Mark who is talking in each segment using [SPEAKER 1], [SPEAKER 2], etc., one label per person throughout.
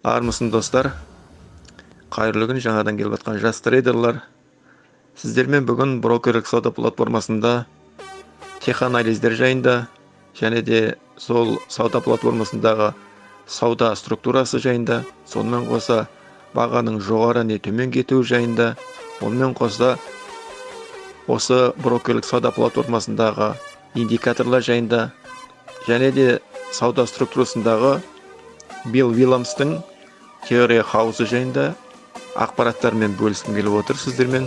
[SPEAKER 1] Армысың, достар! Қайырлы күн, жаңадан келіп жатқан жас трейдерлар! Сіздермен бүгін брокерлік сауда платформасында теханализдер жайында және де сол сауда платформасындағы сауда структурасы жайында, сонымен қоса бағаның жоғары не төмен кетуі жайында, онымен қоса осы брокерлік сауда платформасындағы индикаторлар жайында және де сауда структурасындағы Билл Уильямстың теория хаосы жайында ақпараттармен бөліскім келіп отыр сіздермен.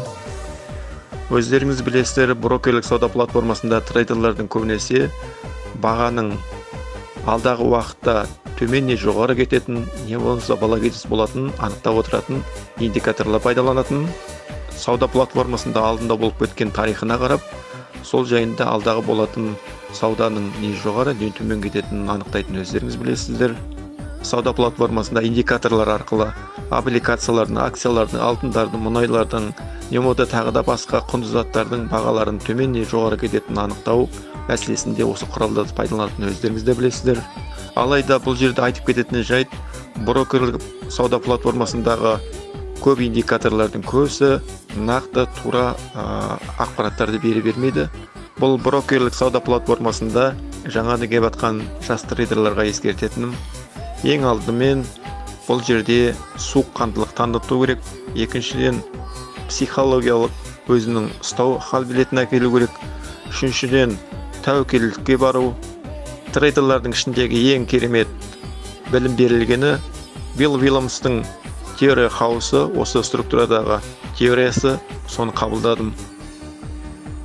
[SPEAKER 1] Өздеріңіз білесіздер, брокерлік сауда платформасында трейдерлердің көбінесе бағаның алдағы уақытта төмен не жоғары кететін, не болмаса балагетіс болатын анықтап отыратын индикаторлар пайдаланатын. Сауда платформасында алдында болып кеткен тарихына қарап, сол жайында алдағы болатын сауданың не жоғары, не төмен кететінін анықтайтын, өздеріңіз білесіздер. Сауда платформасында индикаторлар арқылы облигациялардың, акциялардың, алтындардың, мұнайлардың, не болмаса тағы да басқа құнды заттардың бағаларын төмен не жоғары кететінін анықтау мәселесінде осы құралдарды пайдаланатынын өздеріңіз де білесіздер. Алайда бұл жерде айтып кететін жайт: брокерлік сауда платформасындағы көп индикаторлардың көбісі нақты тура ақпараттарды бере бермейді. Бұл брокерлік сауда платформасында жаңадан келіп жатқан жас трейдерларға ескертетінім: ең алдымен бұл жерде суыққандылық таныту керек, екіншіден, психологиялық өзінің ұстау қабілетін әкелу керек, үшіншіден, тәуекелдікке бару. Трейдерлардың ішіндегі ең керемет білім берілгені Билл Уильямстың теория хаосы, осы структурадағы теориясы. Соны қабылдадым,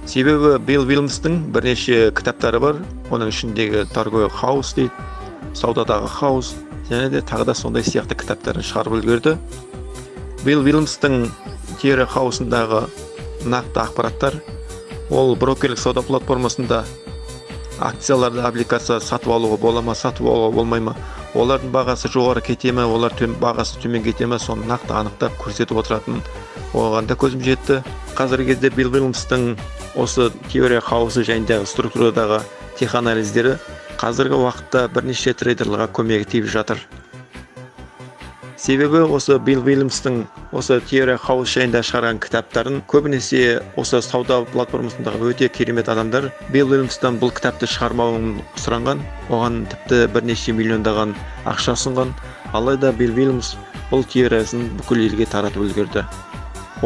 [SPEAKER 1] себебі Билл Уильямстың бірнеше кітаптары бар. Оның ішіндегі «Торговый хаос» дейді, «Саудадағы хаос» және де тағы да сондай сияқты кітаптарын шығарып үлгерді. Билл Уильямстың теория хаосындағы нақты ақпараттар ол брокерлік сауда платформасында акцияларды, облигация сатып алуға бола ма, сатып алуға болмай ма, олардың бағасы жоғары кете ме, олар бағасы төмен кете ме, соны нақты анықтап көрсетіп отыратын, оған да көзім жетті. Қазіргі кезде Билл Уильямстың осы теория хаосы жайындағы структурадағы теханализдері қазіргі уақытта бірнеше трейдерларға көмегі тиіп жатыр. Себебі осы Билл Уильямстың осы теория хаос жайында шығарған кітаптарын көбінесе осы сауда платформасындағы өте керемет адамдар Билл Уильямстан бұл кітапты шығармауын сұранған, оған тіпті бірнеше миллиондаған ақша ұсынған. Алайда Билл Уильямс бұл теориясын бүкіл елге таратып үлгерді.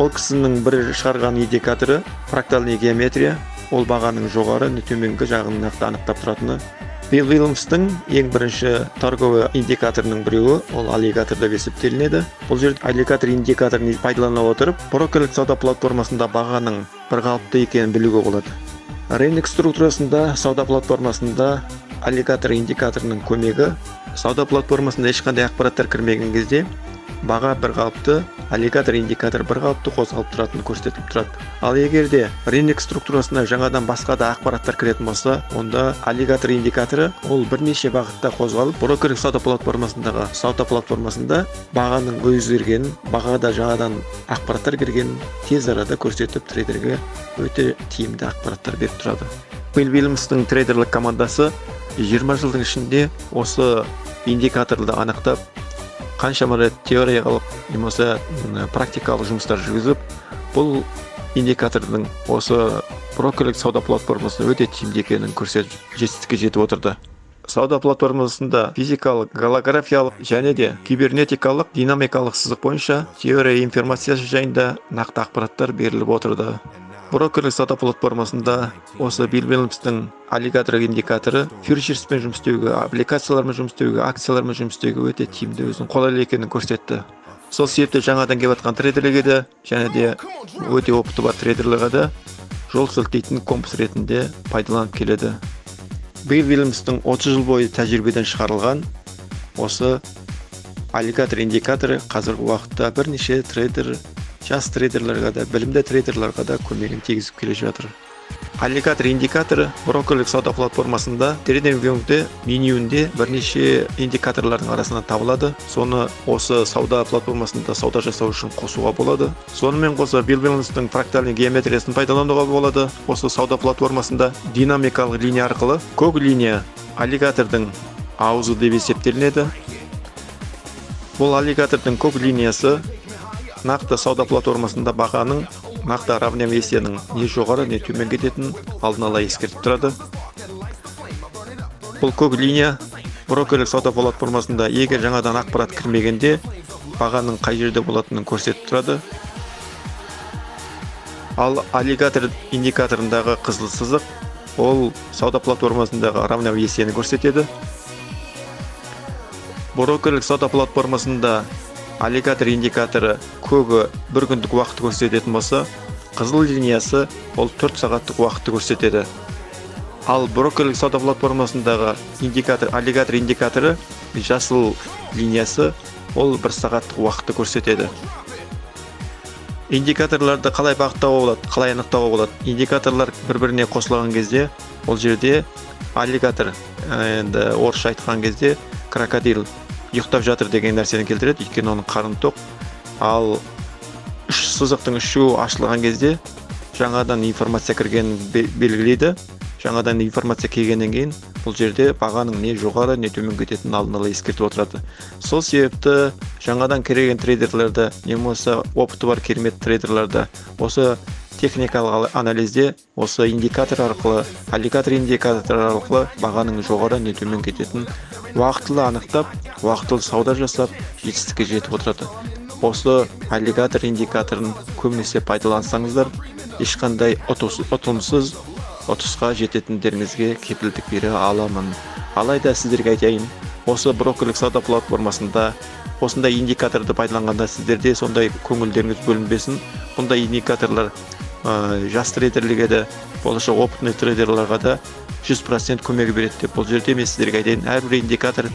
[SPEAKER 1] Ол кісінің бір шығарған индикаторы — фрактальная геометрия. Ол бағаның жоғары не төменгі жағын нақты анықтап тұратыны. Билл Уильямстың ең бірінші торговый индикаторының біреуі ол аллигатор деп есептелінеді. Бұл жерде аллигатор индикаторын пайдалана отырып, брокерлік сауда платформасында бағаның бірқалыпты екенін білуге болады. Рынок структурасында, сауда платформасында аллигатор индикаторының көмегі: сауда платформасында ешқандай ақпараттар кірмеген кезде баға бірқалыпты, аллигатор индикатор бірқалыпты қозғалып тұратыны көрсетіліп тұрады. Ал егер де рынок структурасына жаңадан басқа да ақпараттар кіретін болса, онда аллигатор индикаторы ол бірнеше бағытта қозғалып, брокерлік сауда платформасындағы сауда платформасында бағаның өзгергенін, бағада жаңадан ақпараттар кіргенін тез арада көрсетіп, трейдерге өте тиімді ақпараттар беріп тұрады. Билл Уильямстың трейдерлік командасы 20 жылдың ішінде осы индикаторды анықтап, қаншама рет теориялық не болмаса практикалық жұмыстар жүргізіп, бұл индикатордың осы брокерлік сауда платформасында өте тиімді екенін көрсетіп, жетістікке жетіп отырды. Сауда платформасында физикалық, голографиялық және де кибернетикалық динамикалық сызық бойынша теория информациясы жайында нақты ақпараттар беріліп отырды. Брокерлік сауда платформасында осы Билл Уильямстың аллигатор индикаторы фьючерспен жұмыс істеуге, облигациялармен жұмыс істеуге, акциялармен жұмыс істеуге өте тиімді, өзінің қолайлы екенін көрсетті. Сол себепті жаңадан келіп жатқан трейдерлерге де және де өте опыты бар трейдерлерге де жол сілтейтін компас ретінде пайдаланып келеді. Билл Уильямстың 30 жыл бойы тәжірибеден шығарылған осы аллигатор индикаторы қазіргі уақытта бірнеше трейдер, жас трейдерлерге де, білімді трейдерлерге де көмегін тигізіп келе жатыр. Аллигатор индикаторы брокерлік сауда платформасында TradingView менюінде бірнеше индикаторлардың арасынан табылады. Соны осы сауда платформасында сауда жасау үшін қосуға болады. Сонымен қоса Билл Уильямстың фрактальный геометриясын пайдалануға болады. Осы сауда платформасында динамикалық линия арқылы көк линия аллигатордың аузы деп есептелінеді. Бұл аллигатордың көк линиясы нақты сауда платформасында бағаның нақты равновесиенің не жоғары, не төмен кететінін алдын ала ескертіп тұрады. Бұл көк линия брокерлік сауда платформасында егер жаңадан ақпарат кірмегенде, бағаның қай жерде болатынын көрсетіп тұрады. Ал аллигатор индикаторындағы қызыл сызық ол сауда платформасындағы равновесиені көрсетеді. Брокерлік сауда платформасында аллигатор индикаторы көгі бір күндік уақытты көрсететін болса, қызыл линиясы ол 4 сағаттық уақытты көрсетеді. Ал брокерлік сауда платформасындағы индикатор, аллигатор индикаторы, жасыл линиясы ол бір сағаттық уақытты көрсетеді. Индикаторларды қалай бағыттауға болады, қалай анықтауға болады? Индикаторлар бір біріне қосылған кезде ол жерде аллигатор, енді орысша айтқан кезде крокодил, ұйықтап жатыр деген нәрсені келтіреді, өйткені оның қарны тоқ. Ал үш сызықтың үшеуі ашылған кезде жаңадан информация кіргенін белгілейді. Жаңадан информация келгеннен кейін бұл жерде бағаның не жоғары, не төмен кететінін алдын ала ескертіп отырады. Сол себепті жаңадан кірген трейдерлерді не болмаса опыты бар керемет трейдерлерді осы техникалық анализде осы индикатор арқылы, аллигатор индикаторы арқылы бағаның жоғары, не төмен кететінін уақытылы анықтап, уақытылы сауда жасап, жетістікке жетіп отырады. Осы аллигатор индикаторын көбінесе пайдалансаңыздар, ешқандай ұтымсыз ұтысқа жететіндеріңізге кепілдік бере аламын. Алайда сіздерге айтайын, осы брокерлік сауда платформасында осындай индикаторды пайдаланғанда сіздерде сондай көңілдеріңіз бөлінбесін. Бұндай индикаторлар жас трейдерлерге де, болашақ опытный трейдерларға да 100% көмек береді деп, бұл жерде мен сіздерге айтайын, әрбір индикатор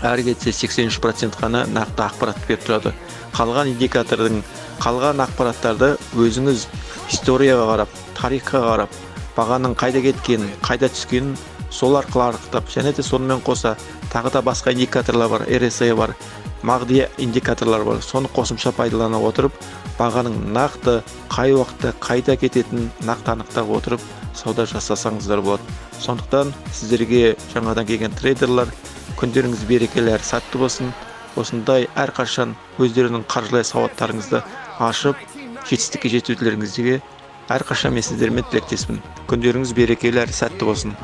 [SPEAKER 1] әрі кетсе 83% қана нақты ақпарат беріп тұрады. Қалған индикатордың қалған ақпараттарды өзіңіз историяға қарап, тарихқа қарап, бағаның қайда кеткенін, қайда түскенін сол арқылы анықтап, және де сонымен қоса тағы да басқа индикаторлар бар, RSI бар, MACD индикаторлар бар, соны қосымша пайдалана отырып, бағаның нақты қай уақытта қайда кететінін нақты анықтап отырып сауда жасасаңыздар болады. Сондықтан сіздерге, жаңадан келген трейдерлар, күндеріңіз берекелі әрі сәтті болсын. Осындай әрқашан өздерінің қаржылай сауаттарыңызды ашып, жетістікке жетулеріңізге әрқашан мен сіздермен тілектеспін. Күндеріңіз берекелі әрі сәтті болсын.